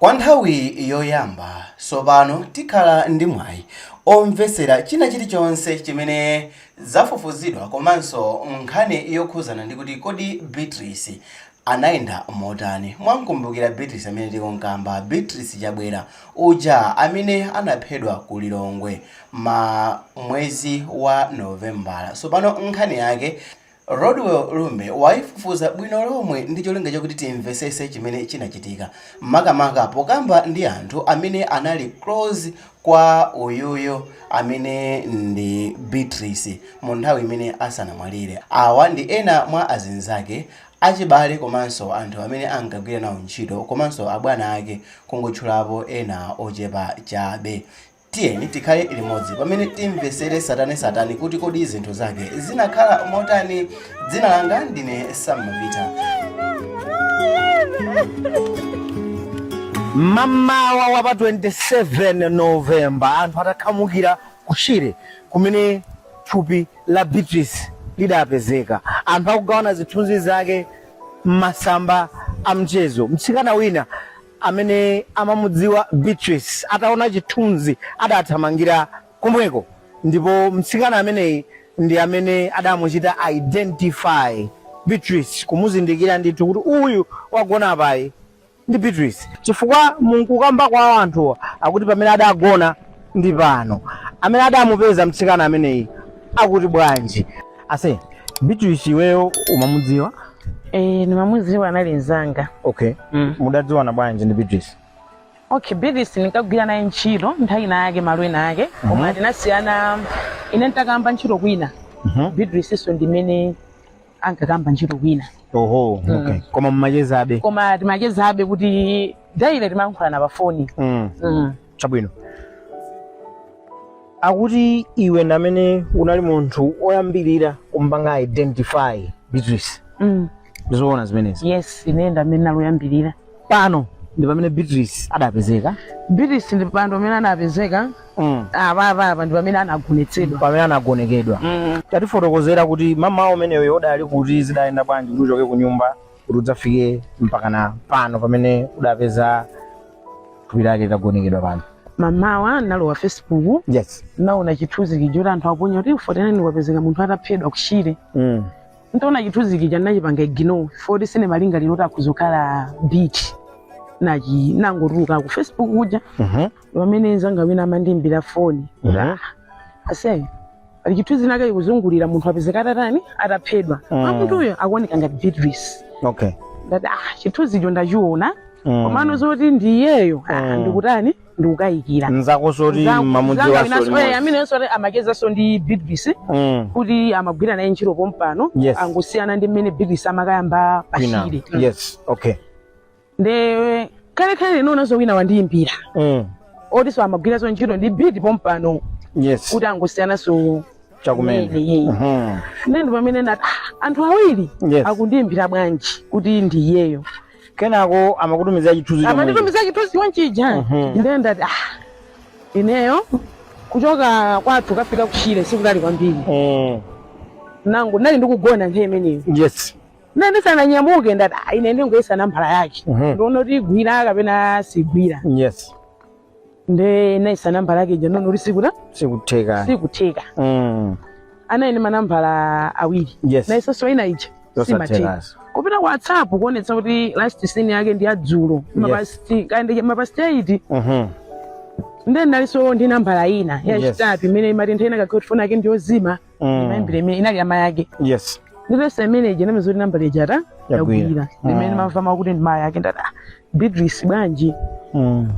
Kwa nthawi yoyamba sopano tikhala ndi mwayi omvetsera china chilichonse chimene zafufuzidwa komanso nkhani yokhuzana ndi kuti kodi Beatrice anayenda motani. Mwamkumbukira Beatrice amene tikunkamba, Beatrice Chabwera uja amene anaphedwa ku Lilongwe ma mwezi wa Novembala. Sopano nkhani yake Rodwell Lumbe wayifufuza bwino lomwe ndi cholinga chakuti timvesese chimene chinachitika, makamaka pokamba ndi anthu amene anali close kwa uyuyu amene ndi Beatrice mu nthawi imene asanamwalire. Awa ndi ena mwa azinzake, achibale komanso anthu amene ankagwira nawo ntchito komanso abwana ake, kungotchulapo ena ochepa chabe. Tiyeni tikhale limodzi pamene timvesere satane kuti kodi zinthu zake zinakhala motani. Dzina langa ndine Sam Mavita. Mamawa wa pa 27 Novemba, anthu atakhamukira kushire kumene thupi la Beatrice lidapezeka, anthu akugawana zithunzi zake m'masamba a mchezo, mtsikana wina amene amamudziwa Beatrice ataona chithunzi adathamangira komweko, ndipo mtsikana ameneyi ndi amene adamuchita identify Beatrice, kumuzindikira ndithu kuti uyu wagona apayi ndi Beatrice, chifukwa munkukamba kwawo anthuwa akuti pamene adagona ndi pano. Amene adamupeza mtsikana ameneyi akuti bwanji? Ase, Beatrice iweyo umamudziwa? Eh, nimamudziwa, anali mzanga. Okay. Mudadziwana bwanji ndi Beatrice? Okay, Beatrice ninkagwira naye ntchito nthawi ina yake, malo ena ake, koma tinasiyana ine ntakamba ntchito kwina. Beatrice so ndimene ankakamba ntchito kwina. Oho, okay. Koma mumachezabe? Koma timachezabe, kuti daily timayankhulana pa foni. Chabwino. Akuti iwe ndi amene unali munthu oyambirira kumpanga identify Beatrice. Ndizoona zimenezi? Yes, ine ndi amene naloyambirira. Pano ndi pamene Beatrice adapezeka? Beatrice ndi pano pamene anapezeka. Apa ndi pamene anagonetsedwa. Pamene anagonekedwa. Tatifotokozera kuti mamawa umeneyo udali kuti, zidayenda bwanji kuti uchoke ku nyumba kuti udzafike mpaka na pano pamene udapeza thupi lake litagonekedwa pano? Mamawa nalowa Facebook. Naona chithunzi kija kuti anthu aponya kuti 49 wapezeka munthu ataphedwa kushire. Ntaona chithunzi kija nachipanga ignore, foti sine malingaliro kuti akuzokhala beat nachi. Nangotuluka ku Facebook kuja, pamene nzanga wina amandiimbira foni, "Ase, pali chithunzi nake ikuzungulira, munthu apezeka atatani, ataphedwa. Munthu uyo akuoneka ngati Beatrice." Ndati, "Ah, chithunzicho ndachiona, komano zoti ndiyeyo, ah, ndikutani, ndikukayikira." Nzakonso kuti mamudziwanso? Amenenso amachezanso ndi Beatrice, kuti amagwira naye ntchito pompano. Angosiyana ndi mmene Beatrice amakayamba Kwina. pashire. Yes, okay. Nde kalekale linonaso wina wandiyimbira, otinso amagwiranso ntchito ndi Beat pompano, kuti angosiyanaso chakumene. Kumene. Nde pamene ndati, "Ah, anthu awiri akundiyimbira bwanji kuti ndiyeyo?" Kenako amakutumizira chithunzi chomwecho? Amanditumiza chithunzi chonchija. Nde ndati, ah, ineyo kuchoka kwathu kafika kushire sikutali kwambiri. Nangu nali ndikugona nthawi imeneyo. Nde ndisananyamuke ndati, ah, ine ndingoyesa nambala yake, ndiona kuti igwira kapena sigwira. Nde naisa nambala yake ija, nono kuti sikuta sikutheka. Sikutheka. Anali ndi manambala awiri. Naisanso ina ija, simatheka. Zosathekazo. Kupita ku WhatsApp kuonetsa kuti last seen yake ndi yadzulo, mapast kandi mapast 8. Nde nalinso ndi nambala ina yachitatu imene imati nthawi ina kakhala foni yake ndiyozima, imayimbira imene inali ama yake. Ndipesa imene ija, ndameza kuti nambala ija ta Yagwira. yagwira. Ndimene mamva makuti ndi mayi ake. Ndati, "Ah, Beatrice bwanji?"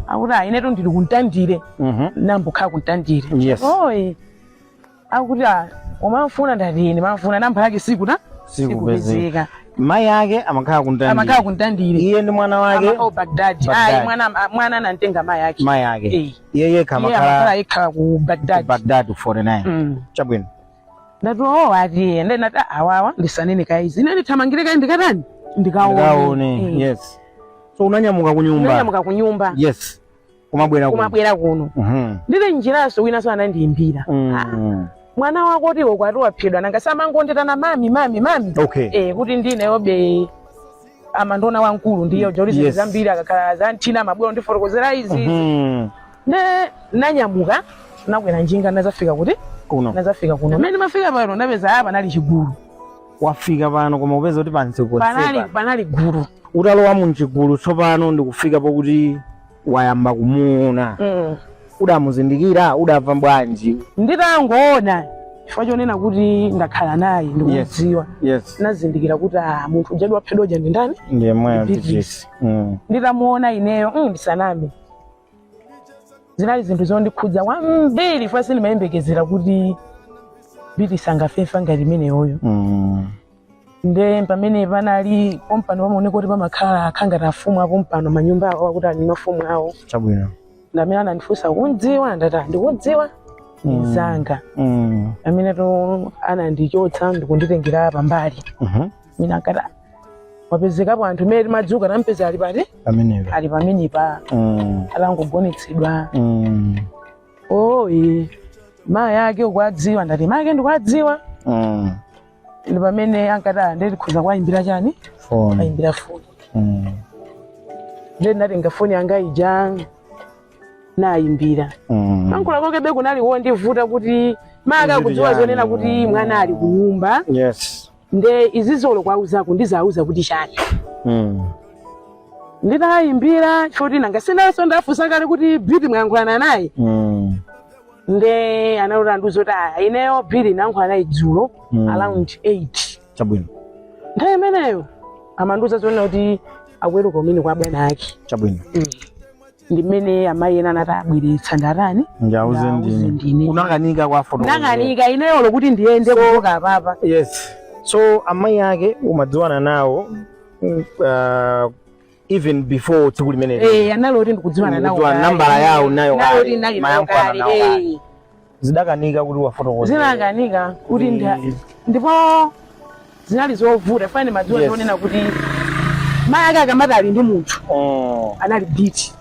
Akuti, "Ah, inetu ndili kuntandire." Nambukhala kuntandire. Oyi, akuti, "Ah, umamfuna?" Ndati, "Ine mamfuna, nambala yake sikuta Sikupezeka. Mayi ake amakhala kuntandire? Amakhala kuntandire. Iye ndi mwana wake? Amakhala ku Baghdad. Baghdad. Ayi, mwana anamtenga mayi ake. Mayi ake. Eh. Iye yekha Iye amakhala amakhala yekha ku Baghdad. Ku Baghdad 49. Chabwino. Ndati, "Oh," ati. Nde ndati, "Ah, awawa ndisanene kaizi, ine ndithamangire kai, ndikatani, ndikaone." Ndikaone. Yes, so unanyamuka ku nyumba? Ndinanyamuka ku nyumba. Yes, kumabwera kuno. Kumabwera kuno. Ndili njiraso winanso anandiyimbira. "Mwana wako tiwo kwati waphedwa." Nanga samangondetana, "Mami, mami, mami." Eh, kuti ndineyobe Amandiona wamkulu ndiye uja kuti zinthu zambiri akakhala za nthina amabwera ndifotokozera izi. Ne nanyamuka, nakwera njinga, nazafika kuti? Kuno. Nazafika kuno. Mmene ndimafika pano, ndapeza apa panali chigulu. Wafika pano koma upeza kuti pansi Panali ponsepa. Panali gulu. Utalowa mchigulu tsopano ndikufika pokuti wayamba kumuona, udamuzindikira? Udamva bwanji? Nditangoona, chifukwa chonena kuti ndakhala naye, ndikumudziwa, nazindikira kuti ah, munthu ujadi waphedwa uja ndi ndani? Ndiye mwayo. Beatrice. Beatrice. Nditamuona ineyo, ndisaname, zinali zinthu zondikhudza kwambiri chifukwa sindimayembekezera kuti Beatrice angafe ngati imeneyoyo. Nde pamene panali pompano pamaoneka kuti pamakhala akhangati afumu apompano, manyumba awo akuti ali mafumu awo. Ndamene anandifunsa, "Kundziwa?" Ndati, "Ah, ndikudziwa, mzanga." Amene to anandichotsa ndikunditengera pambali. Mina akati, "Ah, wapezekapo anthu mmene timadzuka tampeza ali pati?" Pamenepo. Ali pamenepa, atangogonetsedwa. Oyi, mayi ake ukuwadziwa? Ndati, "Mayi ake ndikuwadziwa." Ndi pamene ankati, "Ah, ndeti tikhoza kuwayimbira chani?" Phone. Ayimbira foni. Nde ndinatenga foni yanga ija, nayimbira. Mankhula kokebe kunali wondivuta kuti maka Kuti kudziwa chani? zonena kuti mwana ali kunyumba. Nde izizolo kwauzako ndizauza kuti chani? Nditayimbira, choti nanga sinaso ndafunsa kale kuti Beauty mwayankhulana naye? Nde analoti andiuza kuti, "Ah, ineyo Beauty nayankhula naye dzulo around 8." Nthawi imeneyo amandiuza zonena kuti akuweruka umene kwa bwana ake. Ndi mmene amayi ena anati abweretsa, ndatani? Njauze. Ndauze. Ndine Ndine. Unakanika kwafotokozera? Nakanika ineyo lokuti ndiyende kuchoka apapa. Yes, so amayi ake umadziwana nawo even before tsiku limeneli? Eh, analoti ndikudziwana nawo Ndikudziwana, kale. nambala yawo nayo kale, Naloti nali nayo mayankhulana kale, nawo kale. eh. Zidakanika kuti wafotokozere? Zinakanika kuti ndipo zinali zovuta fane madziwa zonena kuti mayi ake akamati ali ndi munthu, anali Beauty.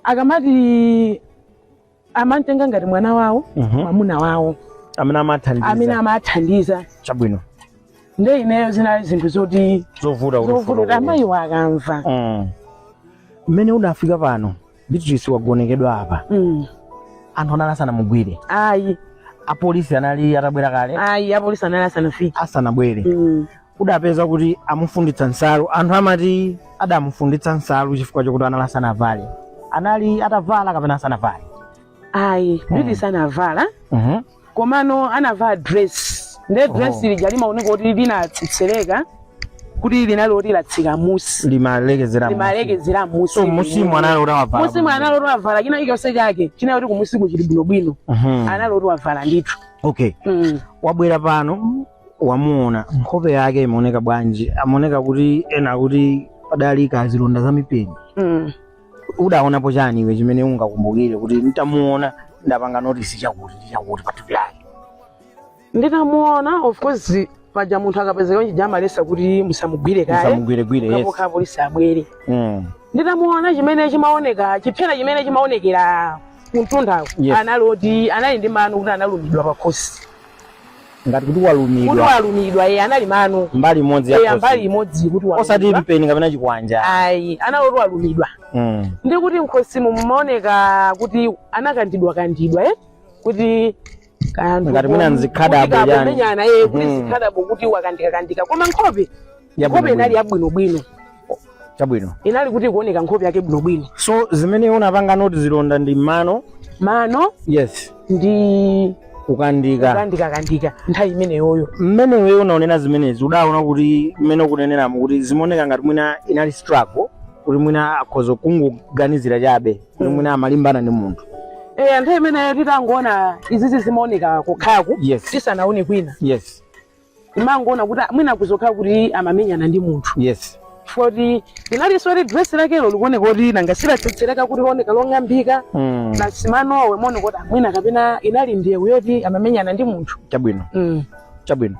Akamati amantenga ngati mwana wawo, mwamuna wawo. Amene amathandiza. Amene amathandiza. Nde ineyo zinali zinthu zoti zovuta kuti zovuta kuti ufotokoze. Amayiwo akamva. Mmene udafika pano, Beatrice wagonekedwa apa, anthu anali asanamugwire? Ayi. Apolisi anali atabwera kale? Ayi, apolisi anali asanafike. Asanabwere. Udapeza kuti amufunditsa nsalu. Anthu amati adamufunditsa nsalu chifukwa chokuti anali asanavale. Anali atavala kapena asanavale? Ayi, Beatrice anavala, komano anavala dress. Nde dress lija limaoneka kuti linatsetsereka, kuti linali loti latsika musi. Limalekezera musi. Limalekezera musi. So musimu anali kuti wavala? Musimu anali oti wavala china chilichonse chake, china kuti kumusiku chili bwinobwino. Anali oti wavala ndithu. Okay. Wabwera pano, wamuona, nkhope yake imaoneka bwanji? Amaoneka kuti ena kuti padali kazilonda za mipeni. Udaonapo chani iwe chimene ungakumbukire kuti ntamuona ndapanga notice chakuti ndi chakuti pathupi lake? Nditamuona, of course paja munthu akapezeka chija amalesa kuti musamugwire kaye. Musamugwiregwire, yes. Kapokha polisi abwere. Nditamuona, chimene chimaoneka chiphera, chimene chimaonekera kumtundako, anali oti anali ndi mano, kuti analumidwa pakhosi. Ngati kuti Kuti walumidwa. Walumidwa, iye anali mano. Mbali imodzi ya Eya, khosi. mbali imodzi kuti Osati walumidwa. mpeni kapena chikwanja. Ayi, anali oti walumidwa. Ndi kuti nkhosimu mumaoneka kuti anakandidwa kandidwa, eh? Kuti kanthu Ngati mwina nzikhadabo kuti yani. kapomenyana, eh, kuti zikhadabo, kuti wakandika kandika, koma nkhope Yabwino. Nkhope inali yabwinobwino. Inali kuti ikuoneka nkhope yake bwinobwino. So zimene unapanga note, zilonda ndi mano. Mano. Ndi kukandika. Kukandika kandika nthawi imeneyoyo. Mmene iweyo unaonera zimenezi, udaona kuti mmene ukuneneramo kuti zimaoneka ngati mwina inali struggle, kuti mwina akhoza kungoganizira chabe kuti mwina amalimbana ndi munthu? Eh, nthawi imeneyo titangoona izizi zimaoneka kokhaku, tisanaone kwina, imangoona kuti mwina kuzokhala kuti amamenyana ndi munthu, chifukwa kuti linalinso kuti dress lakelo likuoneka kuti nanga silatsetsereka, kuti lioneka long'ambika, na simanowe maoneka kuti mwina kapena inali ndewu yoti amamenyana ndi munthu. Chabwino.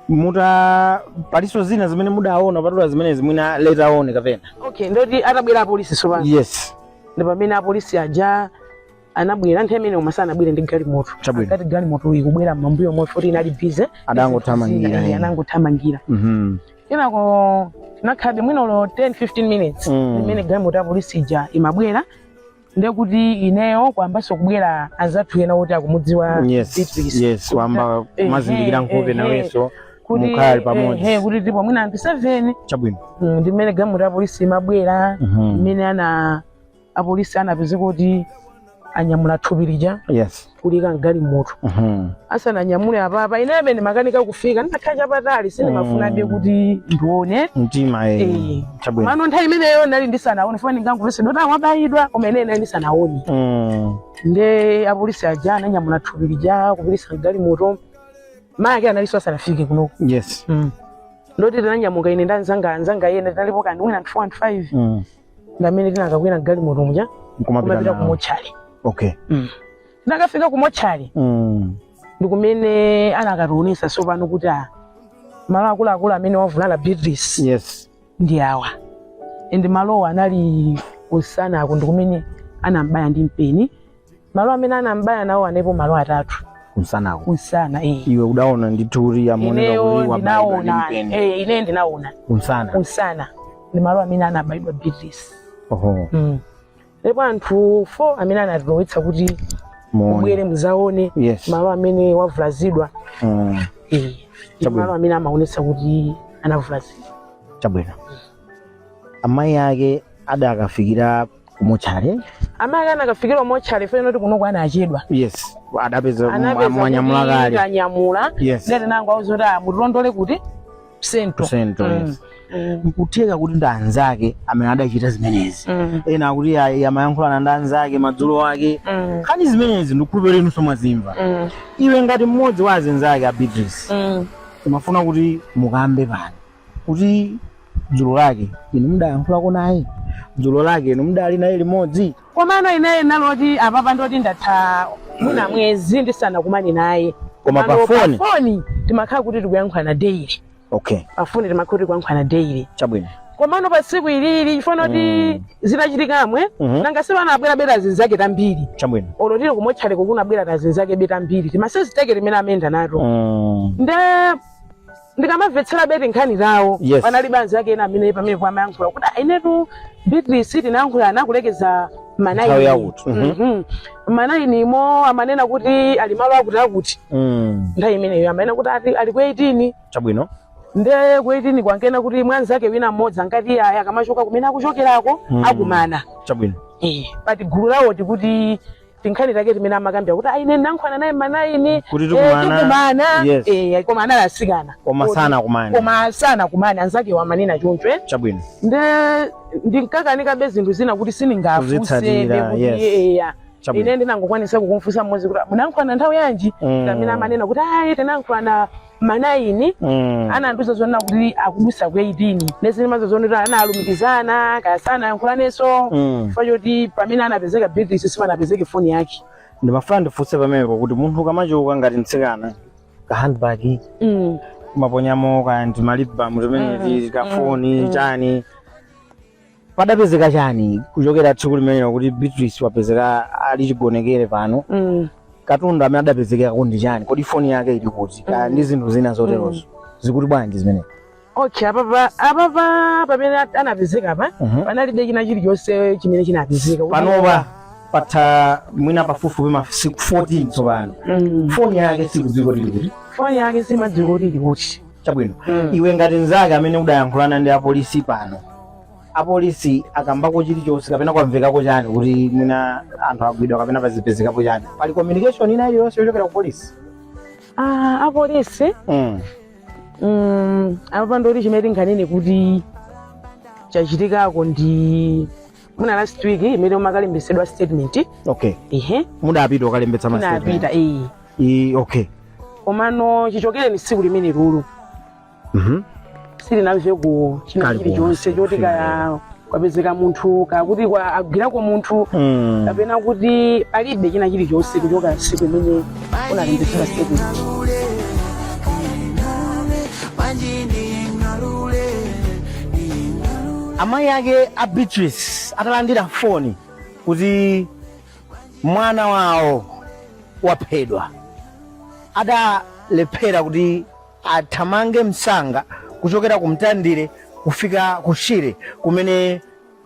Muta paliso zina zimene mudaona patula zimenezi, mwina later on kapena? Okay, ndoti atabwera apolisi tsopano, ndi pamene apolisi aja anabwera. Nthawi imene umasa anabwera ndi galimoto. Akati galimoto ikubwera mmambuyo mwe, foti inali busy. Adangothamangira, eh. Anangothamangira. Kenako tinakhalabe mwina olo 10 15 minutes, imene galimoto ya polisi ija imabwera, ndekuti ineyo kwambanso kubwera anzathu ena oti akumudziwa Beatrice. Wamba kumazindikira nkhope nawenso kuti mukhale pamodzi. Ehe, kuti tipo mwina anthu 7. Ndi mmene galimoto ya polisi imabwera, mmene ana apolisi anapeza kuti anyamula thupi lija kulika mgalimoto. Asananyamule apapa, inebe ndimakanika kufika, ndinakhala chapatali, sindimafunabe kuti ndione. Mtima eh. Eh. Chabwino. Mano nthawi imeneyo nali ndisanaone, funa ndingangomvesedwa kuti awabayidwa, koma ineyo nali ndisanaone. Nde apolisi aja ananyamula thupi lija kupitisa mgalimoto. Mayi ake analinso asanafike kunoko. Ndoti tinanyamuka ine ndi anzanga ena, tinalipo kandi mwina anthu 4 and 5, ndamene tinakakwera mgalimoto muja Nkumapita kumapita nawo. ku mochari. Tinakafika ku mochari, ndikumene anakationesa sopano kuti a malo akuluakulu amene wavulala Beatrice ndi awa, and malowa anali kusanako, ndikumene anambaya ndi mpeni. Malo amene anambaya nawo analipo malo atatu. Kumsanako? Kunsana, eh. Iwe udaona ndithu kuti amaoneka Ineyo kuti wabayidwa ndi ndinaona mpeni? Eh, ine ndinaona. Kumsana? Kunsana ndi malo amene anabayidwa Beatrice. Oho. Ndipo anthu 4 amene anatilowetsa kuti Muone. mubwere muzaone malo amene wavulazidwa. Eh, ndi malo amene amaonetsa kuti anavulazidwa. Chabwino, amayi ake adakafikira kumotchale? Amayi ake anakafikira motchale, fene kuti kunoko anachedwa. Yes, adapeza Anapeza mwanyamula kuti kale. tanyamula. Ndati nango auza kuti, "Ah, mutilondole kuti sento." Sento, yes. Nkutheka kuti ndi anzake amene adachita zimenezi. Ena akuti ayi, amayankhulana ndi anzake madzulo ake. Nkhani zimenezi ndikukhulupirira inunso mwazimva. Iwe ngati mmodzi wa azinzake a Beatrice, umafuna kuti mukambe pano kuti dzulo lake inu mudayankhulako naye, dzulo lake inu mudali naye limodzi? Komano ineyo naloti apapa ndoti ndatha mwina mwezi ndisanakumane naye. Koma pa Komano foni? Pa foni timakhala kuti tikuyankhulana daily. Pa foni timakhala kuti tikuyankhulana daily. Komano pa tsiku ilili, chifukwa kuti zitachitikamwe, nanga sipanabwera beta zinzake tambiri. Olo tili kumotchaleko kunabwera tazinzake beta mbiri, timaseziteke timene amenda nato. Nde ndikamamvetsera beti nkhani zawo, panali anzake ena amene pamenepo amayankhula kuti, "Ah, inetu Beatrice tinayankhulana kulekeza Nthawi ma 9." yakuti. Ma 9 imo amanena kuti ali malo akuti akuti. Nthawi imeneyo amanena kuti ali ku 18. Nde ku 18 kwankena kuti mwanzake wina mmodzi ankati aya akamachoka kumene akuchokerako akumana. Eh, pati gulu lawo tikuti tinkhani take timene amakambira kuti aine ndinankhwana naye ma 9 Kuti tikumana. Tikumana. Eh, koma anali asikana. Koma sanakumane. Koma sanakumane, anzake wamanena choncho, eh. Nde ndinkakanika zinthu zina kuti sindingafunsebe Kuzitsatira, kuti eya. Ine ndinangokwanisa kukumfunsa mmodzi kuti munankhwana nthawi yanji. Amene amanena kuti ayi, tinankhwana ma 9, anandiuza zonena kuti akudusa ku 18, nezinimazo zone kuti analumikizana kaya sanayankhulanenso, chifukwa choti pamene anapezeka Beatrice sipanapezeke foni yake. Ndimafuna ndifunse pamenepo kuti munthu ukamachoka ngati mtsikana, ka handbag kumaponyamo kaya ndi ma lip balm zimenezi, kafoni, chani, padapezeka chani kuchokera tsiku limenelo kuti Beatrice wapezeka ali chigonekere pano? Katundu amene adapezekako ndi chani? Kodi foni yake ili kuti? Kaya ndi zinthu zina zoterozo, zikuti bwanji zimene? Okay, apapa pamene anapezeka pa panalibe china chilichonse chimene chinapezeka. Panopa patha mwina pafupifupi masiku 14 tsopano. Foni yake sikudziwika kuti ili kuti? Foni yake simadziwika kuti ili kuti. Chabwino. Iwe ngati mnzake amene udayankhulana ndi apolisi pano, apolisi akambako chilichonse kapena kwamvekako chani kuti mwina anthu agwidwa kapena pazipezekapo chani? Pali communication ina iliyonse yochokera ku polisi? Ah, apolisi, apa ndoti chimene tinganene kuti chachitikako ndi mwina last week imene umakalembetsedwa statement. Ihe. Mudapita ukalembetsa ma statement? Tinapita, eh. Okay. Komano chichokere ni tsiku limene lulu silinamve ku china Kali chilichonse konse, choti kaya kwapezeka munthu, kakuti agwirako munthu, kapena kuti palibe china chilichonse kuchoka tsiku imene unalembetsedwa statement. Amayi ake a Beatrice atalandira foni kuti mwana wawo waphedwa, adalephera kuti athamange msanga. Kuchokera ku Mtandire kufika ku Shire kumene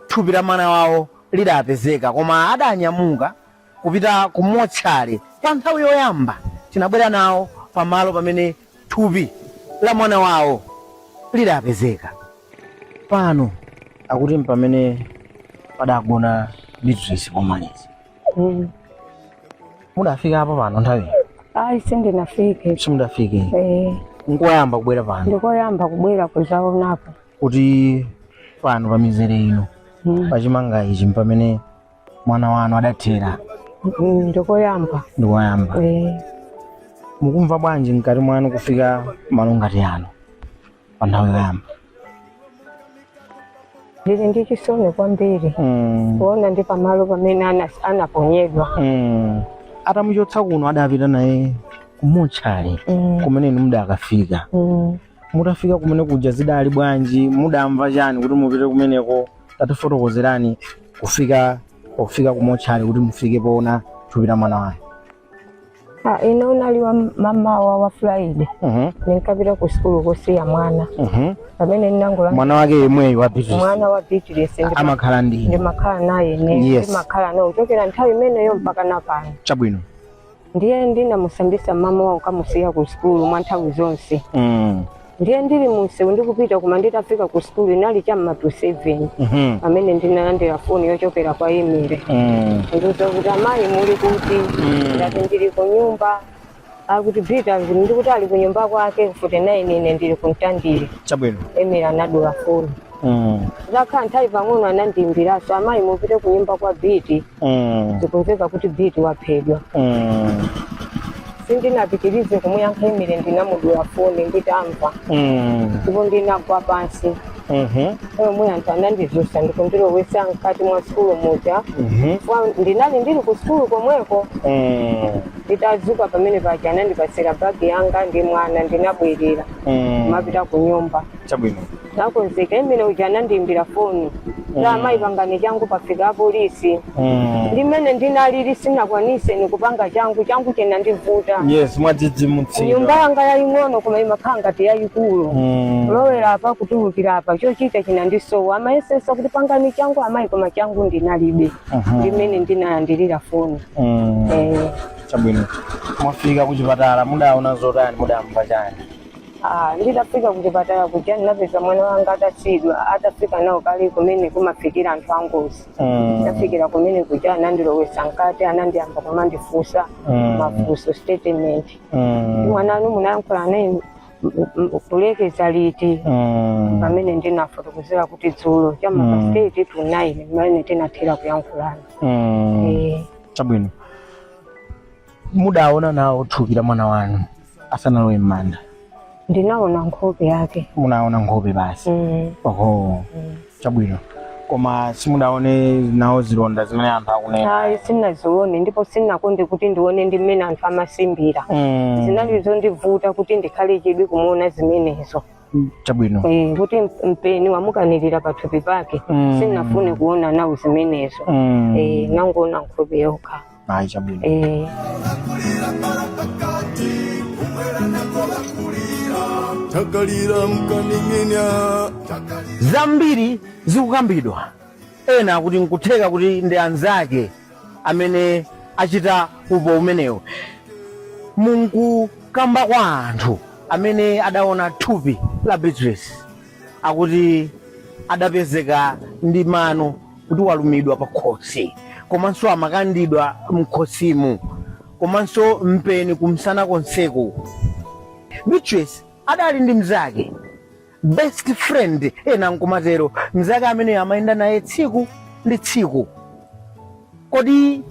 thupi la mwana wawo lidapezeka, koma adanyamuka kupita ku motchale kwa nthawi yoyamba. Tinabwera nawo pamalo pamene thupi la mwana wawo lidapezeka. Pano akuti mpamene padagona Beatrice pomaliza. Mudafika apo pano nthawi? Ayi, sindinafike. Simudafike? Eh. Nkoyamba kubwera pano? Ndikoyamba kubwera kuzaonapo. Kuti pano pa mizere ino, pachimanga ichi, mpamene mwana wanu adathera? Ndikoyamba. Ndikoyamba? Eh. Mukumva bwanji mkati mwanu kufika malo ngati ano pa nthawi yoyamba? Ndili ndi chisoni kwambiri kuona ndi pamalo pamene anaponyedwa. Atamuchotsa kuno adapita naye kumotchale kumene inu mudakafika. Mutafika kumene kuja zidali bwanji? Mudamva chani kuti mupite kumeneko? Tatifotokozerani kufika pofika kumotchale kuti mufike poona thupi la mwana wanu. Ah, ine unali wa mamawa wa Friday, ninkapita ku sukulu kusiya mwana. Pamene ndinangola Mwana wake yemweyo wa Beatrice? Mwana wa Beatrice. Amakhala ndi Ndimakhala naye ine. Ndimakhala naye kuchokera nthawi imeneyo mpaka napano. Ndiye ndinamusambisa mama wawo, kamusiya ku sukulu mwa nthawi zonse. Ndiye ndili munsewu ndikupita, koma nditafika ku sukulu inali cham'ma to 7, pamene ndinalandira foni yochokera kwa Emile. Ndiuza kuti, "Amayi, muli kuti?" Ndati, "Ndili ku nyumba." Akuti, "Bita ndikuti ali ku nyumba kwake ku 49, ine ndili ku Mtandire." Emile anadula foni. Zakhala nthawi pang'ono anandiyimbiranso, "Amayi, mupite ku nyumba kwa Biti, zikumveka kuti Biti waphedwa." Sindinapitirize kumuyankha Emile, ndinamudula foni nditamva, ndipo ndinagwa pansi. Omwe anthu anandizusa ndikundilowesa mkati mwa sukulu muja. Ndinali ndili ku sukulu komweko. Nditazuka pamene paja anandipasira bagi yanga ndi mwana, ndinabwerera kumapita ku nyumba. Nakonzeka, Emile uja anandiyimbira foni za, "Amayi, pangani changu, pafika apolisi." Ndimene ndinalili sinakwanise nikupanga changu, changu chinandivuta. Yes, mwadzidzimutsidwa. Nyumba yanga yaying'ono koma imakhala ngati yayikulu. Kulowera apa, kutulukira apa, chochita chinandisowa. Amayesesa kuti, "Pangani changu, amayi," koma changu ndinalibe. Ndimene ndinalandirira foni. Eh. Chabwino, mwafika kuchipatala mudaona zotani? Mudamva chani? Ah, nditafika kuchipatala kuja ndinapeza mwana wanga atatsidwa, atafika nawo kale kumene kumafikira anthu angozi. Ndafikira kumene kuja, anandilowesa mkati, anandiyamba kumandifunsa mafunso, statement. "Mwana anu munayankhula naye kulekeza liti?" Pamene ndinafotokozera kuti dzulo chama 8:45 pamene tinathera kuyankhulana. Eh. Chabwino, mudaona nawo thupi la mwana wanu asanalowe m'manda? Ndinaona nkhope yake. Munaona nkhope basi? Mm. Oho, chabwino, koma simudaone nawo zilonda zimene anthu akunena? Ayi, sinazione, ndipo sinakonde kuti ndione ndi mmene anthu amasimbira. Zinali zondivuta kuti ndikhale chidwi kumuona zimenezo. Eh, kuti mpeni wamukanirira pathupi pake. Sinafune kuona nawo zimenezo. Eh, nangoona nkhope yokha. Ayi, chabwino. Eh. Takalira mkaning'inya. Zambiri zikukambidwa, ena akuti nkutheka kuti ndi anzake amene achita upo umenewo. Munkukamba kwa anthu amene adaona thupi la Beatrice, akuti adapezeka ndi mano kuti walumidwa pa khosi, komanso amakandidwa mkhosimu, komanso mpeni kumsana konseku. Beatrice adali ndi mzake, best friend ena nkumatero, mzake amene amayenda naye tsiku ndi tsiku. Kodi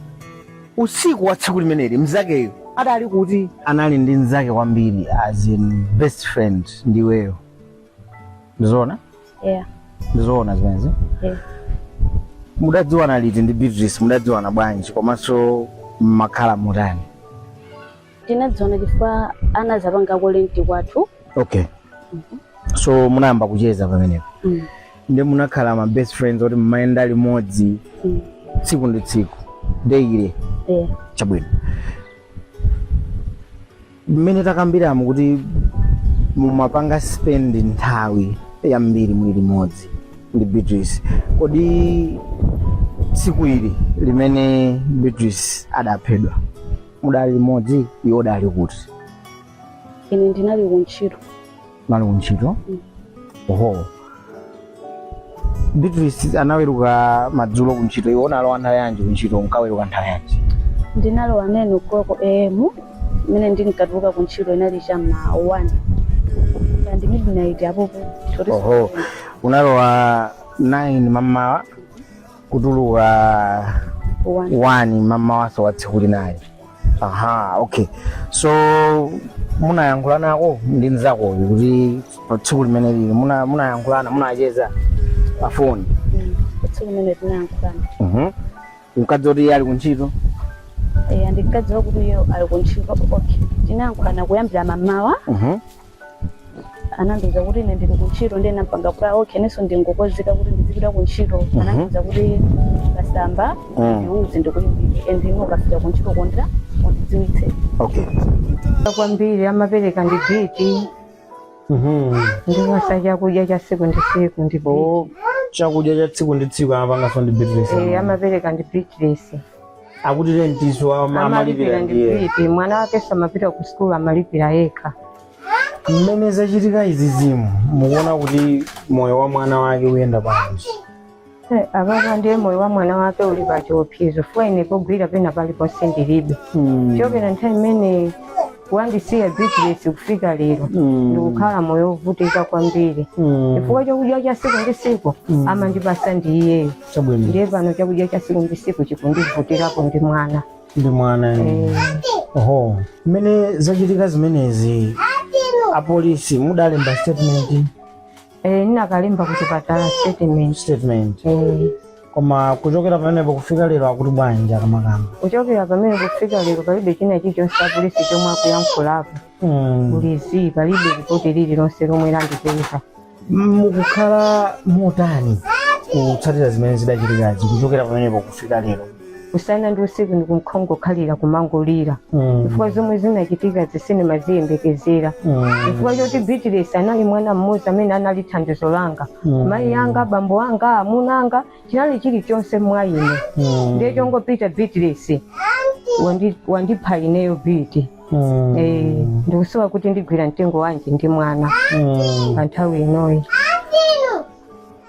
usiku wa tsiku limeneli mzakeyo adali kuti? Anali ndi mzake kwambiri, as in best friend, ndiweyo, ndizoona? Yeah. Ndizoona zimenezi? Yeah. Mudadziwana liti ndi Beatrice? Mudadziwana bwanji, komanso mmakhala mutani? Tinadziwana chifukwa anazapangako rent kwathu. Okay, so munayamba kucheza pamenepo? Mm. Ndi munakhala ma best friends oti mmayenda limodzi tsiku ndi tsiku, daily? Yeah. Chabwino, mmene takambiramo kuti Mumapanga spend nthawi yambiri muli limodzi ndi Beatrice. Kodi tsiku ili limene Beatrice adaphedwa mudali limodzi, iwo udali kuti? Ine ndinali kuntchito. Mali kuntchito? Mm. Oho, Beatrice anaweruka madzulo kuntchito, iwe unalowa nthawi yanji kuntchito, unkaweruka nthawi yanji? Ndinalowa 9 o'clock am, imene ndinkatuluka kuntchito inali chamma 1 and midnight apopo. Oho, unalowa 9 mamawa, kutuluka 1. 1 mamawaso wa tsiku linayi. Aha, okay. So munayankhulanako ndi mnzakoyo kuti pa tsiku limene lili munayankhulana, munacheza pa foni? Tsiku limene tinayankhulana. Unkadziwa kuti iye ali kuntchito? Eh, ndinkadziwa kuti iye ali kuntchito. Okay, tinayankhulana kuyambira mamawa. Anandiuza kuti ine ndili kuntchito, ndiye nampanga kuti okay, inenso ndingokonzeka kuti ndizipita kuntchito. Anandiuza kuti kasamba ndiuze, ndikuyimbire, and ine ukafika kuntchito kondira undidziwitse. Kwambiri amapereka ndi Biti, ndiwasa chakudya cha tsiku ndi tsiku ndi Biti. Oh, chakudya cha tsiku ndi tsiku amapanganso ndi Beatrice? Eh, amapereka ndi Beatrice. Akuti rentiso amalipira amalipira ndi ndiye? Biti. Mwana wake samapita ku sukulu, amalipira yekha. Mmene zachitika izi zimu, mukuona kuti moyo wa mwana wake uyenda bwanji? Eh, apapa ndiye moyo wa mwana wake uli pa chiopsezo, fuwa ine pogwira pena paliponse ndilibe. Chokera nthawi imene wandisiya Beatrice kufika lero, ndikukhala moyo wovutika kwambiri, chifukwa chakudya cha tsiku ndi tsiku amandipasa ndi iyeyo. Ndiye pano chakudya cha tsiku ndi tsiku chikundivutirapo ndi mwana. Ndi mwana. Eh. Oho, mmene zachitika zimenezi, apolisi mudalemba statement? Eh, ndinakalemba kuchipatala statement. Statement. Eh. Koma kuchokera pamenepo kufika lero akuti bwanji akamakamba? Kuchokera pamene kufika lero palibe china chilichonse apolisi chomwe akuyankhulapo. Kulizi palibe ripoti lililonse lomwe landipeza. Mukukhala motani kutsatira zimene zidachitikazi kuchokera pamenepo kufika lero? Usana ndi usiku ndikumkhongokhalira kumangolira, chifukwa zomwe zinachitika zisindimaziyembekezera, chifukwa choti Beatrice anali mwana mmodzi amene anali thandizo langa, mayi anga, bambo anga, amuna anga, chinali chilichonse mwa ine. Ndiye chongopita Beatrice wandipha ineyo Biti. Eh, ndikusowa kuti ndigwira mtengo wanji ndi mwana pa nthawi inoyi.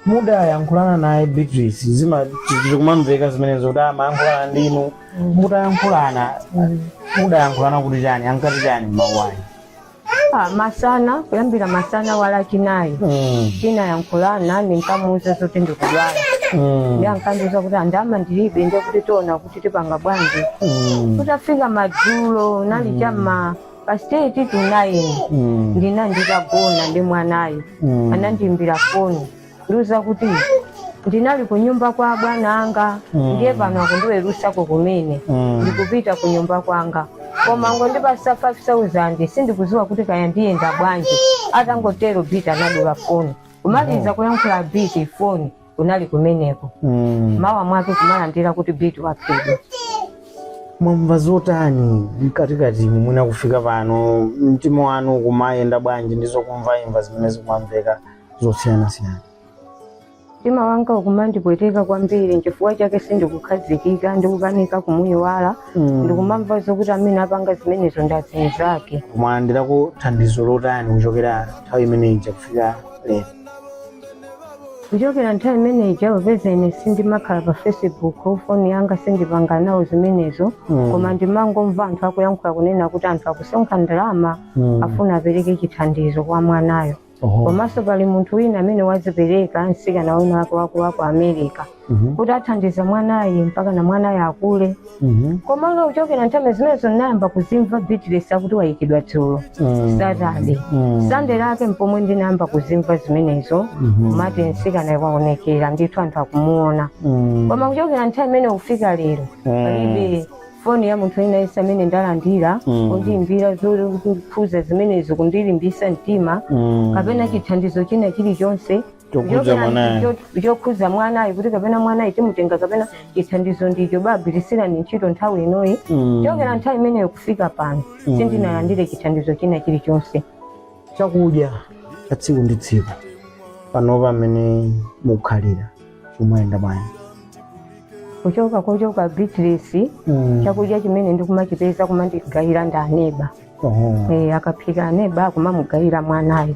Mudayankhulana naye Beatrice, zima zikumamveka zimenezo kuti amayankhulana ndinu. Mutayankhulana, mudayankhulana kuti chani, ankati chani m'mawu ake? Ah, masana, kuyambira masana wa Lachinayi, tinayankhulana, ndinkamuuza zoti ndikudwala. Ndi ankandiuza kuti ndalama ndilibe, ndiye kuti tiona kuti tipanga bwanji. Kutafika madzulo, nali chamma past 8 to 9, ndina nditagona ndi mwanayo, anandiyimbira foni ndiuza kuti ndinali ku nyumba kwa bwana anga, ndiye pano akundiwerusako kumene, ndikupita ku nyumba kwanga, koma ngondipasa 5000, sindikuziwa kuti kaya ndiyenda bwanji. Atangotero Biti anadula foni. Kumaliza kuyankhula Biti foni kunali kumeneko. Mawa mwake kumalandira kuti Biti waphedwa. Mwamva zotani mkatikati mwina kufika pano, mtima wanu kumayenda bwanji ndizokumvaimva zimene zikumamveka zosiyanasiyana? Mtima wanga ukumandipweteka kwambiri, nchifukwa chake sindikukhazikika, ndikukanika kumuyiwala. Ndikumamva zokuti amene apanga zimenezo ndi azinzake. Mwalandirako thandizo lotani kuchokera nthawi imeneyi kufika lero? Kuchokera nthawi imeneyi, popeza ine sindimakhala pa Facebook, foni yanga sindipanga nawo zimenezo, koma ndimangomva anthu akuyankhula kunena kuti anthu akusonkha ndalama, afuna apereke chithandizo kwa mwanayo. Komanso pali munthu wina amene wazipereka, mtsikana wina wake waku America, kuti athandiza mwanayi mpaka na mwanayi akule. Komano kuchokera nthawi zimenezo ndinayamba kuzimva Beatrice akuti wayikidwa dzulo, Saturday. Sunday lake mpomwe ndinayamba kuzimva zimenezo, kumati mtsikana waonekera ndithu, anthu akumuona. Koma kuchokera nthawi imene kufika lero, palibe foni ya munthu wina yense amene ndalandira kundiyimbira zokhuza zimenezo, kundilimbisa mtima, kapena chithandizo china chilichonse Chokhuza mwanayo. Chokhuza mwanayo, kuti kapena mwanayo timutenga, kapena chithandizo ndicho bagwirisirani ntchito nthawi inoyi. Chokera nthawi imeneyo kufika pano, sindinalandire chithandizo china chilichonse. Chakudya cha tsiku ndi tsiku panopa mmene mukukhalira chikumayenda bwanji? Kuchoka kochoka Beatrice, chakudya chimene ndikumachipeza kumandigayira ndi aneba. Akaphika aneba akumamugayira mwanayo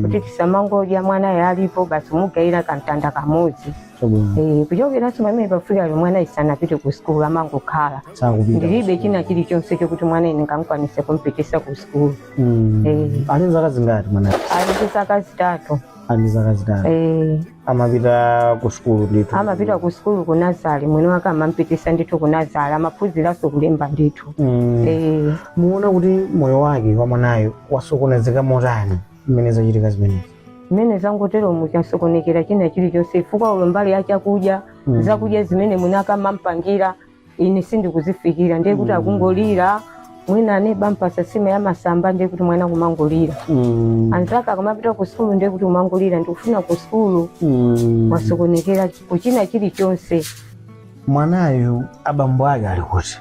kuti tisamangodya mwanayo alipo, basi mugayira kamtanda kamodzi. Kuchokeranso pamene pafika lero mwana isanapite ku sukulu, amangokhala. Sakupita. Ndilibe china chilichonse chokuti mwana ine ngamkwanise kumpitisa ku sukulu. Ali zaka zingati mwanayo? Ali ndi zaka 3. Ali ndi zaka 3. Amapita ku sukulu ndithu? Amapita ku sukulu ku nursery, mwini wake amampitisa ndithu ku nursery, amaphunziranso kulemba ndithu. Muona kuti moyo wake wa mwanayo wasokonezeka motani mmene zachitika zimenezi? Mmene zangotero muchasokonekera china chilichonse, chifukwa ulo mbali ya chakudya, zakudya zimene mwini wake amampangira ine sindikuzifikira, ndiye kuti akungolira. Mwina aneba mpasa nsima ya masamba, ndiye kuti mwana kumangolira. Anzake akamapita ku sukulu, ndiye kuti umangolira, ndikufuna ku sukulu. Wasokonekera kuchina chilichonse. Mwanayu abambo ake ali kuti?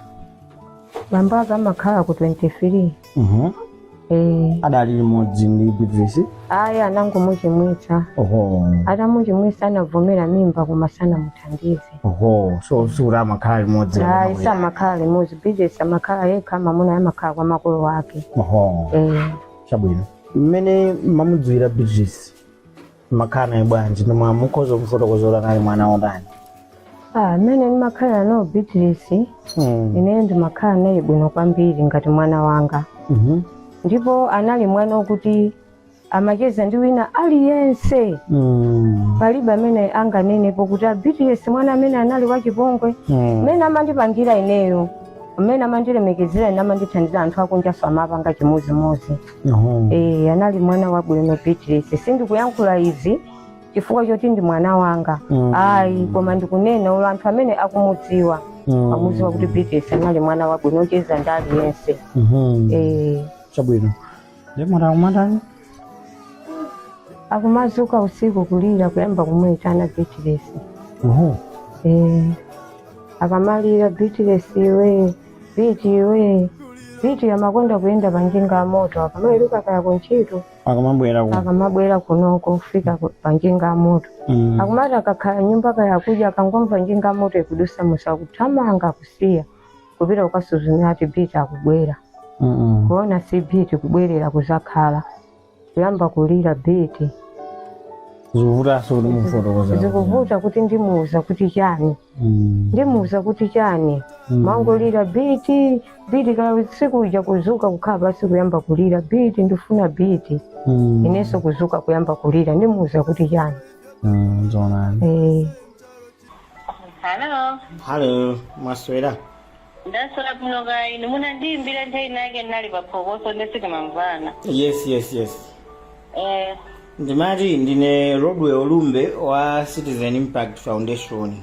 Bambo ake amakhala ku 23. Adali limodzi ndi Beatrice? Ayi, anangomuchimwitsa. Atamuchimwitsa anavomera mimba, koma sanamuthandize. Oho, so sikuti amakhala limodzi? Ayi, samakhala limodzi. Beatrice amakhala yekha, mamuna amakhala kwa makolo ake. Chabwino. Mmene mamudziwira Beatrice, makhala naye bwanji? Ndimwe mukhoza kufotokozera nali mwana wotani? Ah, mmene ndimakhala nawo Beatrice, ineyo ndimakhala naye bwino kwambiri ngati mwana wanga. Ndipo anali mwana wokuti amacheza ndi wina aliyense. Palibe amene anganenepo kuti a Beatrice mwana amene anali wachipongwe. Mmene amandipangira ineyo, mmene amandilemekezera ine, amandithandiza, anthu akunjaso amapanga chimodzimodzi. Anali mwana wabwino Beatrice. Sindikuyankhula izi chifukwa choti ndi mwana wanga, ayi, koma ndikunena ulo anthu amene akumudziwa amudziwa kuti Beatrice anali mwana wabwino ocheza ndi aliyense. Chabwino. Ndiye mwatakumatani? Akumazuka usiku kulira, kuyamba kumuyitana Beatrice. Akamalira, "Beatrice iwe, Biti iwe, Biti." Amakonda kuyenda pa njinga ya moto akamaweruka kaya kuntchito. Akamabwera ku Akamabwera kunoko kufika pa njinga ya moto, akumati akakhala nyumba kaya kudya, akangomva njinga ya moto ikudusa musa, kuthamanga kusiya kupita kukasuzumira ati Biti akubwera. Kuona si Biti, kubwerera kuzakhala, kuyamba kulira, "Biti." Zikuvutanso kuti mufotokozera. Zikuvuta kuti ndimuuza kuti chani. Ndimuuza kuti chani? Mangolira, "Biti, Biti." Kaya usiku uja kuzuka kukhala pasi kuyamba kulira, "Biti, ndifuna Biti." Inenso kuzuka kuyamba kulira, ndimuuza kuti chani? Zoonadi. Hello. Hello, mwaswera? Ndaswera bwino, kaya inu? Munandiyimbira nthawi inake ndinali pa phokoso ndesi timamvana. Yes. Ndimati ndine Rodwell Olumbe wa Citizen Impact Foundation.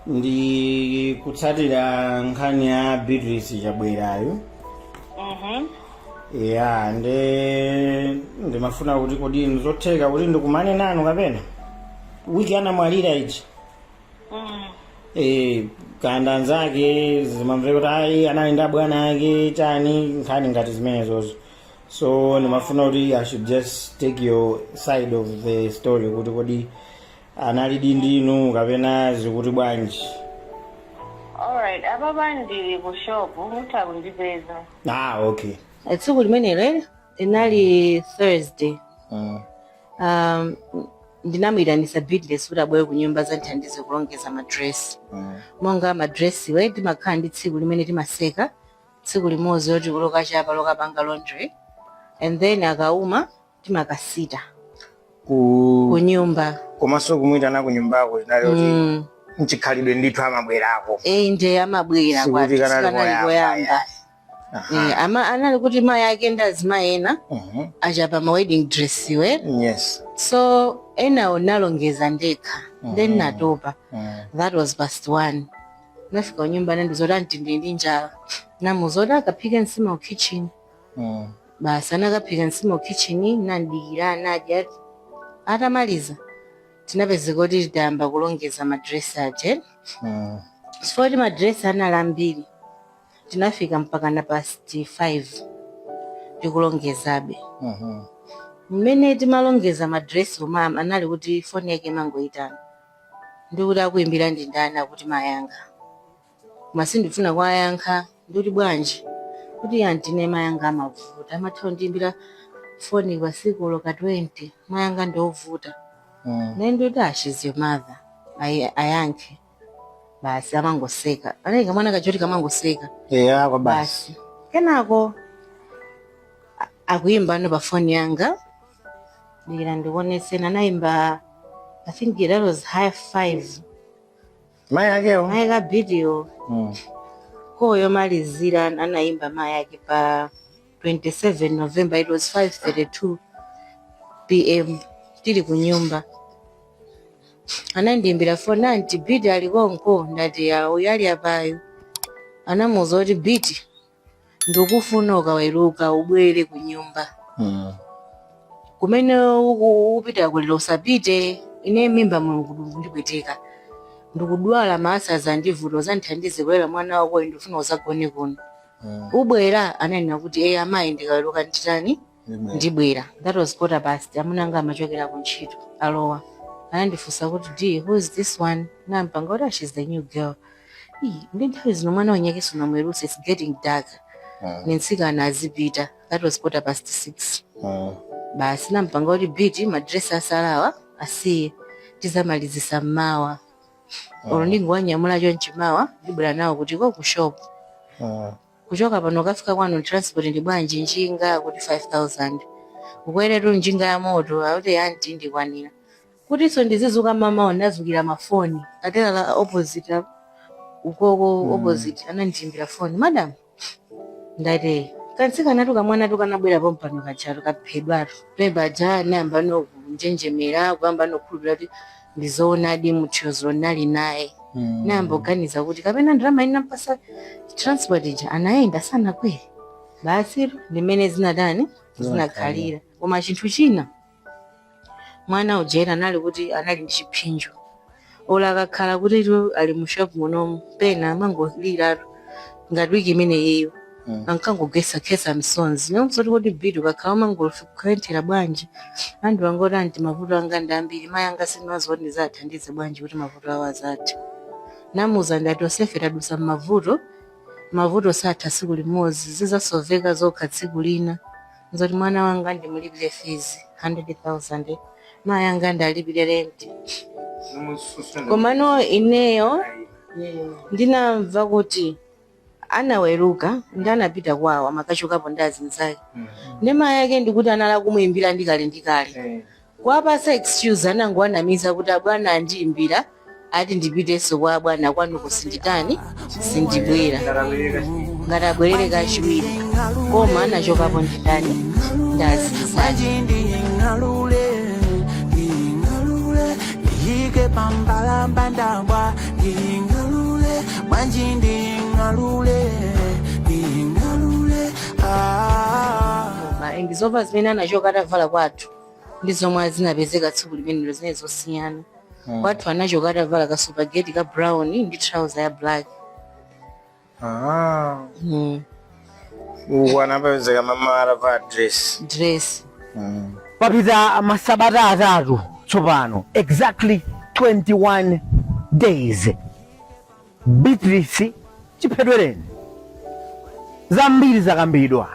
Ndi kutsatira nkhani ya Beatrice Chabwerayo. Ya, nde ndimafuna kuti kodi ndizotheka kuti ndikumane nanu kapena wiki anamwalira iji? Kanda anzake zimamveka kuti ayi, anali ndi abwana ake, chani, nkhani ngati zimenezozo. So ndimafuna kuti I should just take your side of the story, kuti kodi analidi ndinu kapena zikuti bwanji? Alright, apapa ndili ku shop, mutha kundipeza. Ah, okay. Tsiku limenelo linali Thursday. Ndinamuyitanisa Beatrice kuti abwere ku nyumba zanthandize kulongeza madresi. Monga madresi we timakhala ndi tsiku limene timaseka tsiku limodzi loti lokachapa, lokapanga laundry, and then akauma timakasita ku ku nyumba. Komanso kumuyitana ku nyumbako zinali kuti mchikhalidwe ndithu amabwerako? Eh, nde amabwera. Sikuti kwathu kanali sikanali koyamba, koyamba. Ama anali kuti mayi ake ndi azimayi ena achapa ma wedding dress iwe. So enawo nalongeza ndekha, then natopa. That was past 1. Nafika kunyumba, nandizoti anti ndili ndi njala. Namuzoti akaphike nsima ku kitchen. Basi, anakaphika nsima ku kitchen, nandikira, anadya. Atamaliza tinapezeka kuti tayamba kulongeza madresi aje. Chifukwa kuti madresi anali ambiri, tinafika mpaka na past 5. Tikulongezabe. Mmene timalongeza madresi omwe anali kuti foni yake imangoyitana, ndikuti akuimbira ndi ndani? Akuti mayanga. Koma sindifuna kuwayankha. Ndikuti bwanji? Kuti antine mayanga amavuta, amatha kundiimbira foni pasikulo ka 20, mayanga ndiovuta. Naye ndikuti, "Ah, she's your mother." Ayankhe basi, amangoseka, anali kamwana kachoti kamangoseka. Eya, kwa basi. Basi, kenako akuyimba no pa foni yanga, dikira ndikuonetseni, anayimba, I think that was 5:30. Mayi akewo? Mayi ka video. Call yomalizira anayimba mayi ake pa 27 November, it was 5:32 p.m., tili ku nyumba. Anandiyimbira foni, "Anti, Biti ali konko?" Ndati, "Ya, uyu ali apayo." Anamuwuza kuti, "Biti, ndikufuna ukaweruka ubwere ku nyumba. Kumene upita kulero usapite. Ine mimba mulungu ndipweteka, ndikudwala, maasa andivuta, uzandithandize kulera mwana wako, ndifuna uzagone kuno. Ubwera?" Ananena kuti, "Eh, amayi, ndikaweruka nditani? Ndibwera." That was quarter past. Amuna anga amachokera ku ntchito, alowa, anandifunsa kuti, "D, who is this one?" Nampanga kuti, "Ah, she's the new girl." Ii, ndi nthawi zino mwana wanyake sunamweruse, it's getting dark. Nentsikana azipita. That was 6:15. Basi, nampanga kuti, "Biti, madresi asalawa asiye, tizamalizisa mmawa. Olo ndingowanyamula chonchi mawa, ndibwera nawo kuti ko ku shop. Kuchoka pano kafika kwanu transport ndi bwanji? Njinga kuti 5000, ukweretu njinga ya moto." Akuti, "Anti, ndikwanira." Kutinso ndizizuka mamawa, ndazukira mafoni atera la opposite ukoko. Opposite anandiyimbira foni, "Madam." Ndati, "Kantsikanatu kamwana tukanabwera pompano kajatu kaphedwatu." Pebaja nayamba nokunjenjemera, kuyamba nokhulupirira kuti ndizoonadi, muthiyozo nali naye. Nayamba kuganiza kuti kapena ndalama inampasa transport ija anayenda sanakwere. Basi, ndimene zinatani, zinakhalira. Koma chinthu china, mwana ujera anali kuti anali ndi chipsinjo. Ola akakhala kuti tu ali mu shop munomu, pena amangoliratu ngati wiki imeneyiyo. Ankangogesa khesa msonzi nomsoti kuti, "Bitu, kakhala umangokuyenthera bwanji?" Anthu angoti, "Anti, mavuto anga ndi ambiri, mayi anga sinimaziwa kuti ndizathandize bwanji kuti mavuto awo azathe." Namuza ndati, "Osefe tadusa mmavuto, mavuto satha tsiku limodzi, zizasoveka zokha tsiku lina." Nzoti mwana wanga ndimulipire fees 100,000, mayi anga ndalipire rent. Komano ineyo ndinamva kuti anaweruka ndi anapita kwawo, amakachokapo ndi azinzake ndi mayi ake, ndikuti anala kumuimbira ndikale ndikale, kuwapasa excuse, anangowanamiza kuti abwana andiyimbira, ati ndipitenso kwa abwana kwanuko, sinditani, sindibwera, ngati abwerere kachiwiri. Koma anachokapo nditani, ndi azinzake. Ndiying'alule, ndiying'alule, ndiyike pambalamba ndabwa, ndiying'alule bwanji, ndiying'alule, ndiying'alule, ah. Koma ndizova zimene anachoka atavala kwathu ndi zomwe zinapezeka tsiku limenelo zimene zosiyana. Kwathu anachoka atavala ka spaghetti ka brown ndi trouser ya black. Ah. Mm. Uku anapezeka mama atavala dress. Dress. Papita masabata 3 tsopano, exactly 21 days Beatrice chiphedwereni. Zambiri zakambidwa,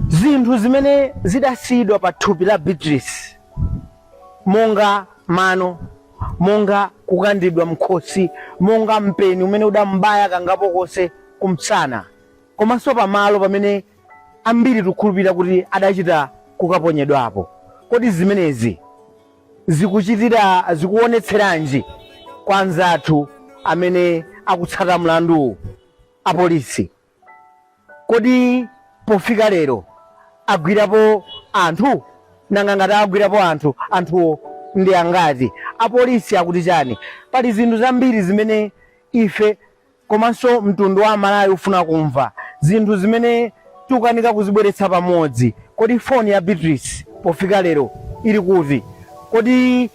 zinthu zimene zidasiyidwa pa thupi la Beatrice, monga mano, monga kukandidwa mkhosi, monga mpeni umene udambaya kangapo konse kumsana, komanso pamalo pamene ambiri tikukhulupirira kuti adachita kukaponyedwapo. Kodi zimenezi zikuchitira, zikuonetseranji kwa anzathu amene akutsata mlanduwu, apolisi? Kodi pofika lero agwirapo anthu? Nanga ngati agwirapo anthu, anthuwo ndi angati? Apolisi akuti chani? Pali zinthu zambiri zimene ife komanso mtundu wa Malawi ufuna kumva, zinthu zimene tikukanika kuzibweretsa pamodzi. Kodi foni ya Beatrice pofika lero ili kuti? Kodi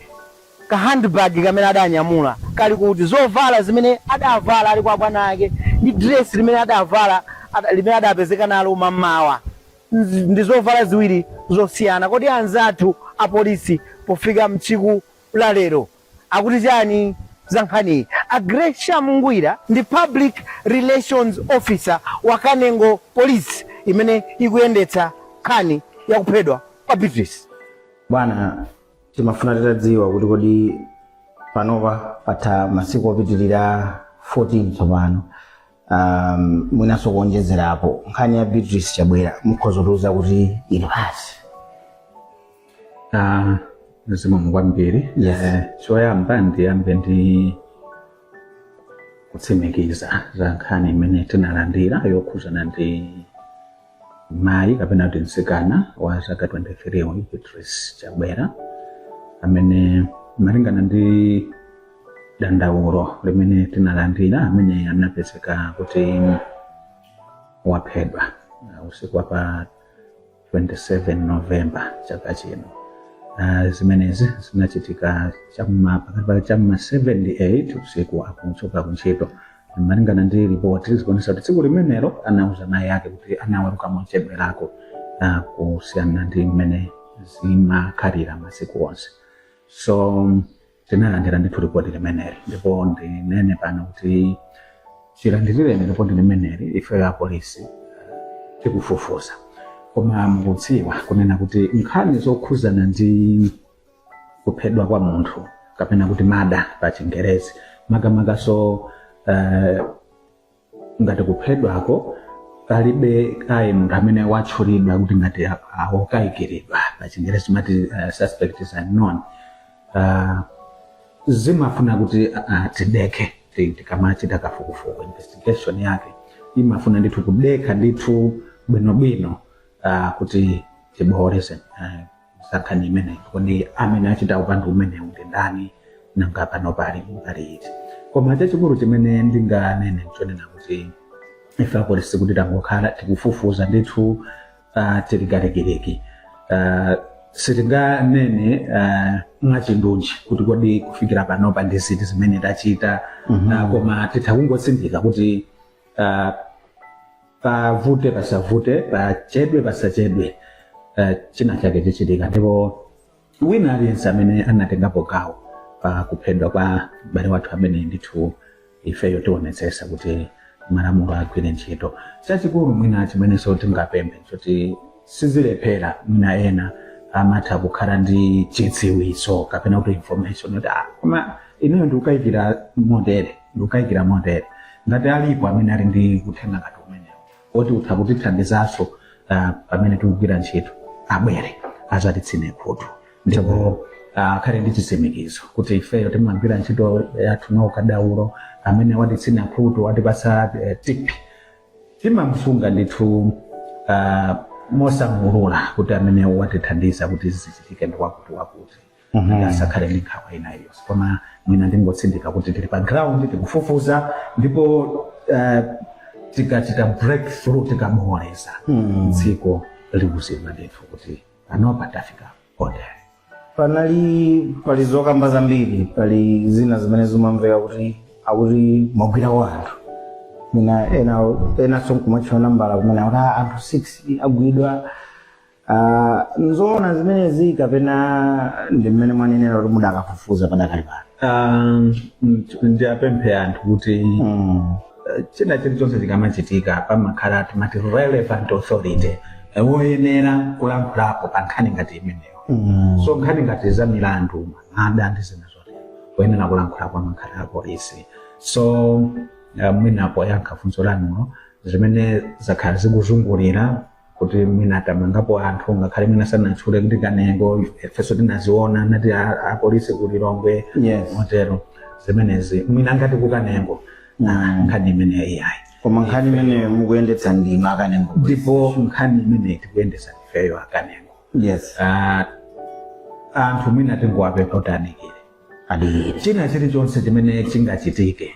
ka handbag kamene adanyamula kali kuti? Zovala zimene adavala ali kwa bwana ake ndi dress limene adavala limene adapezeka nalo mammawa ndi zovala ziwiri zosiyana. Kodi anzathu apolisi pofika mtsiku la lero akuti chani za nkhaniyi? A Gresham Ngwira ndi public relations officer wa Kanengo Police imene ikuyendetsa nkhani yakuphedwa kwa Beatrice. Bwana, timafuna titadziwa kuti kodi panopa patha masiku opitirira 14 tsopano, mwinanso kuonjezerapo, nkhani ya Beatrice Chabwera mukhoza kutiuza kuti ili pati? Ah, zikomo kwambiri. Yes. Choyamba ndiyambe ndi kutsimikiza za nkhani imene tinalandira yokhuzana ndi mayi kapena kuti mtsikana wa zaka 23 uyu, Beatrice Chabwera, amene malingana ndi dandaulo limene tinalandira, amene anapezeka kuti waphedwa usiku wa pa 27 November chaka chino. Zimenezi zinachitika chamma pakati pa chamma 7 ndi 8 usiku akuchoka kuntchito. Malingana ndi ripoti, zikuonesa kuti tsiku limenelo anauza mayi ake kuti anaweruka mochedwerako kusiyana ndi mmene zimakhalira masiku onse. So tinalandira ndithu ripoti limeneli, ndipo ndinene pano kuti chilandirireni ripoti limeneli, ife ya polisi tikufufuza. Koma mukudziwa kunena kuti nkhani zokhuzana ndi kuphedwa kwa munthu kapena kuti murder pa Chingerezi, makamakaso ngati kuphedwako palibe kaye munthu amene watchulidwa kuti ngati wokayikiridwa, pa Chingerezi timati suspect is unknown, zimafuna kuti tidekhe. Tikamachita kafukufuku, investigation yake imafuna ndithu kudekha ndithu bwinobwino kuti tibooleze za nkhani imeneyi, kodi amene achita upandu umenewu ndi ndani, nanga pano pali mbali iti? Koma chachikulu chimene ndinganene nchonena kuti ife apolisi kuti tangokhala tikufufuza ndithu, tili kalikiliki. Sitinganene mwachindunji kuti kodi kufikira panopa ndi ziti zimene tachita, koma titha kungotsindika kuti pavute pasavute, pachedwe pasachedwe, china chake chichitika, ndipo wina aliyense amene anatengapo gawo pa kuphedwa kwa m'bale wathu amene, ndithu ifeyo tionetsetsa kuti malamulo agwire ntchito. Chachikulu mwina chimenenso tingapemphe nchoti sizilephera, mwina ena amatha kukhala ndi chidziwitso kapena kuti information kuti, ah, koma ineyo ndikukayikira motere, ndikukayikira motere. Ngati alipo amene ali ndi uthenga ngati umenewo woti utha kutithandizanso pamene tikugwira ntchito, abwere azatitsine khutu, ndipo akhale ndi chitsimikizo kuti ifeyo timagwira ntchito yathu mwaukadaulo. Amene watitsina khutu, watipatsa tip, timamsunga ndithu mosamulula kuti amene watithandiza kuti zichitike ndi wakuti wakuti, kuti asakhale ndi nkhawa ina iliyonse. Koma mwina ndingotsindika kuti tili pa ground, tikufufuza, ndipo tikachita breakthrough, tikabooleza, dziko likuziwa ndithu kuti panopa tafika potere. Pali zokamba zambiri, pali zina zimene zimamveka kuti akuti mwagwirako anthu, mwina ena enanso nkumatchula nambala kumene akuti, "Ah, anthu 6 agwidwa." Ah, nzoona zimenezi kapena ndi mmene mwanenera kuti mudakafufuza padakali pano? Ndiapemphe anthu kuti china chilichonse chikamachitika pamakhala timati relevant authority, woyenera kulankhulapo pa nkhani ngati imeneyo. So nkhani ngati za milandu, murder ndi zina zotero, woyenera kulankhulapo amakhala apolisi. So mwina poyankha funso lanulo, zimene zakhala zikuzungulira kuti mwina tamangapo anthu, ngakhale mwina sanatchule kuti Kanengo, ifenso tinaziona nati apolisi ku Lilongwe motero, zimenezi mwina ngati ku Kanengo, nkhani imeneyo iyayi. Koma nkhani imeneyo mukuyendetsa ndinu aKanengo? Ndipo nkhani imeneyi tikuyendetsa ifeyo aKanengo. Anthu mwina tingowapempha kuti adikire. Adikire. China chilichonse chimene chingachitike,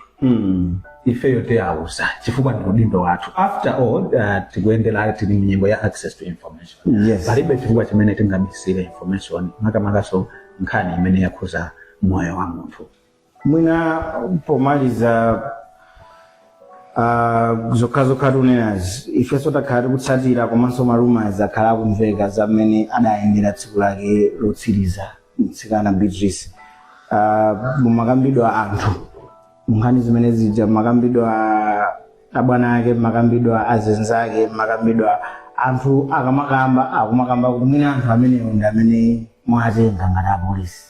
ifeyo tiyauza, chifukwa ndi udindo wathu. After all, tikuyendera, tili mnyengo ya access to information. Palibe chifukwa chimene tingabisire information, makamakaso nkhani imene yakhuza moyo wa munthu. Mwina pomaliza, Zokhazokha tunenazi, ifenso takhala tikutsatira, komanso ma rumours akhala akumveka za mmene adayendera tsiku lake lotsiriza mtsikana Beatrice. Mumakambidwa anthu munkhani zimene zija, mumakambidwa abwana ake, mumakambidwa azenzake, mumakambidwa anthu. Akamakamba, akumakamba kuti mwina anthu amenewo ndi amene mwatenga ngati apolisi.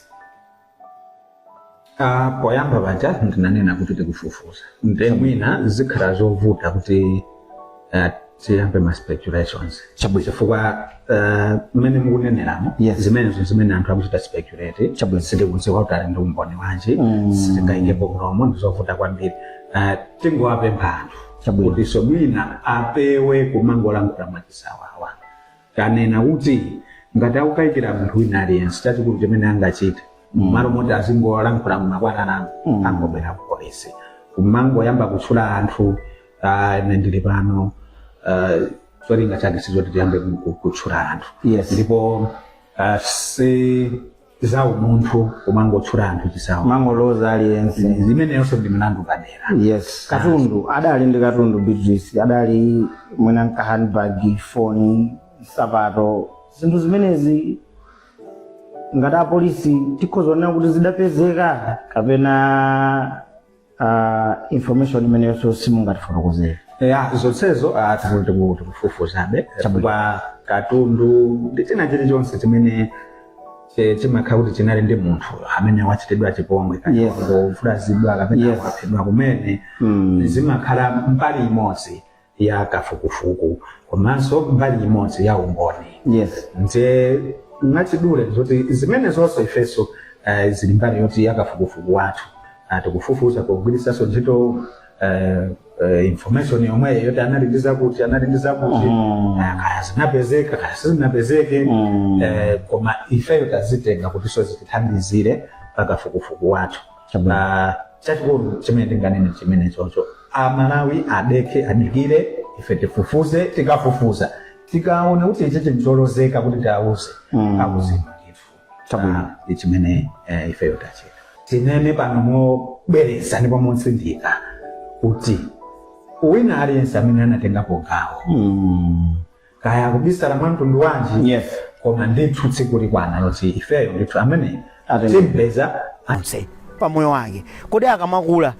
Poyamba paja ndinanena kuti tikufufuza, nde mwina zikhala zovuta kuti tiyambe ma speculations, chifukwa mmene mukuneneramo, zimenezo zimene anthu akuchita speculate, sitikudziwa kuti ali ndi umboni wanji. Sitingayikepo mlomo, ndizovuta kwambiri. Tingowapempha anthu kuti mwina apewe kumangolankhula mwachisawawa. Tanena kuti ngati akukayikira munthu wina aliyense, chachikulu chimene angachite, mmalo moti azingolankhula mmakwalalamo, angobwera ku polisi. Kumangoyamba kutchula anthu, ine ndili pano, cholinga chake sizoti tiyambe kutchula anthu. Ndipo si za umunthu kumangotchula anthu chisawa, mangoloza aliyense. Zimeneyonso ndi milandu padera. Yes, katundu adali ndi katundu Beatrice, adali mwina nka handbag, foni, nsapato, zinthu zimenezi ngati apolisi tikhoza kunena kuti zidapezeka, kapena information imeneyonso simungatifotokozere? Ya, zonsezo tikufufuzabe, chifukwa katundu ndi china chilichonse chimene chimakhala kuti chinali ndi munthu amene wachitidwa chipongwe, kapena wavulazidwa, kapena waphedwa kumene, zimakhala mbali imodzi ya kafukufuku komanso mbali imodzi ya umboni. Nje mwachidule zoti zimene zonse ifenso zili mbali yoti ya kafukufuku wathu. Tikufufuza pogwiritsanso ntchito information yomweyo yoti anali ndi zakuti, anali ndi zakuti. Kaya zinapezeka, kaya sizinapezeke, koma ifeyo tazitenga kuti so zitithandizire pakafukufuku wathu. Chachikulu chimene tinganene chimene chocho, Amalawi adekhe, adikire, ife tifufuze. Tikafufuza, tikaona kuti ichi chinthu kuti tiauze, akuzidwa ndithu. Chimene ifeyo tachita, tinene pano mobwereza ndipo motsindika kuti wina aliyense amene anatengapo gawo, kaya kubisala mwa mtundu wanji, koma ndithu tsiku likwana loti ifeyo ndithu amene timpeza. Onse pamoyo wake, kodi akamakula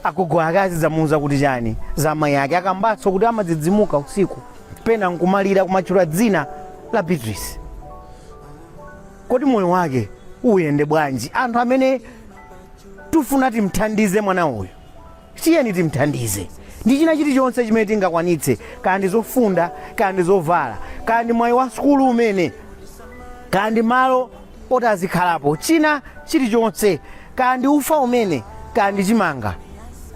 agogo ake azidzamuuza kuti chani za amayi ake? Akambatso kuti amadzidzimuka usiku pena nkumalira, kumatchula dzina la Beatrice. Kodi moyo wake uyende bwanji? Anthu amene tifuna timthandize mwana uyu, tiyeni timthandize ndi china chilichonse chimene tingakwanitse, kaya ndi zofunda, kaya ndi zovala, kaya ndi mwayi wa sukulu umene, kaya ndi malo oti azikhalapo, china chilichonse, kaya ndi ufa umene, kaya ndi chimanga.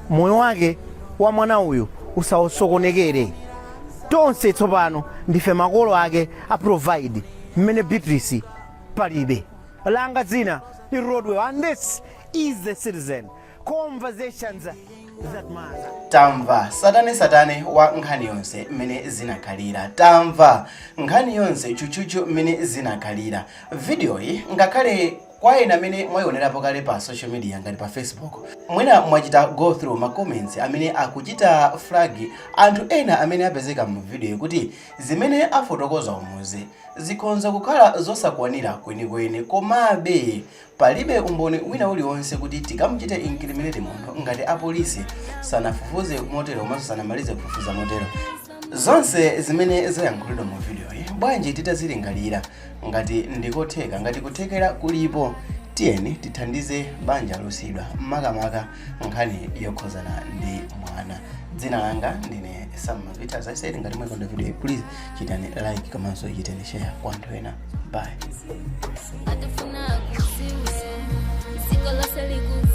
Moyo wake wa mwana uyu usasokonekere. Tonse tsopano ndife makolo ake a provide mmene Beatrice palibe. Langa dzina ndi Rodwell, and this is The Citizen, conversations that matter. Tamva satane wa nkhani yonse mmene zinakhalira. Tamva nkhani yonse chuchuchu mmene zinakhalira. Vidiyoyi, ngakhale kwa ena amene mwayionerapo kale pa social media ngati pa Facebook, mwina mwachita go through ma comments amene akuchita flag anthu ena amene apezeka mu video kuti zimene afotokoza umuzi zikhonza kukhala zosakwanira kwenikweni, komabe palibe umboni wina uliwonse kuti tikamuchite incriminate munthu ngati apolisi sanafufuze motero komanso sanamalize kufufuza motero. Zonse zimene zayankhulidwa mu videoyi, bwanji titazilingalira? Ngati ndikotheka, ngati kuthekera kulipo, tiyeni tithandize banja losiyidwa, makamaka nkhani yokhuzana ndi mwana. Dzina langa ndine Sam Mavita. As I said, ngati mwayikonda video, please chitani like komanso chitani share kwa anthu ena. Bye. Atafuna kuziwe, dziko lonse liku